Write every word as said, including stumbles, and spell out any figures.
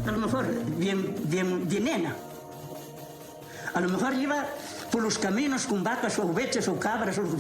A lo mejor bien, bien, bien nena. A lo mejor iba por los caminos con vacas o ovejas o cabras o lo que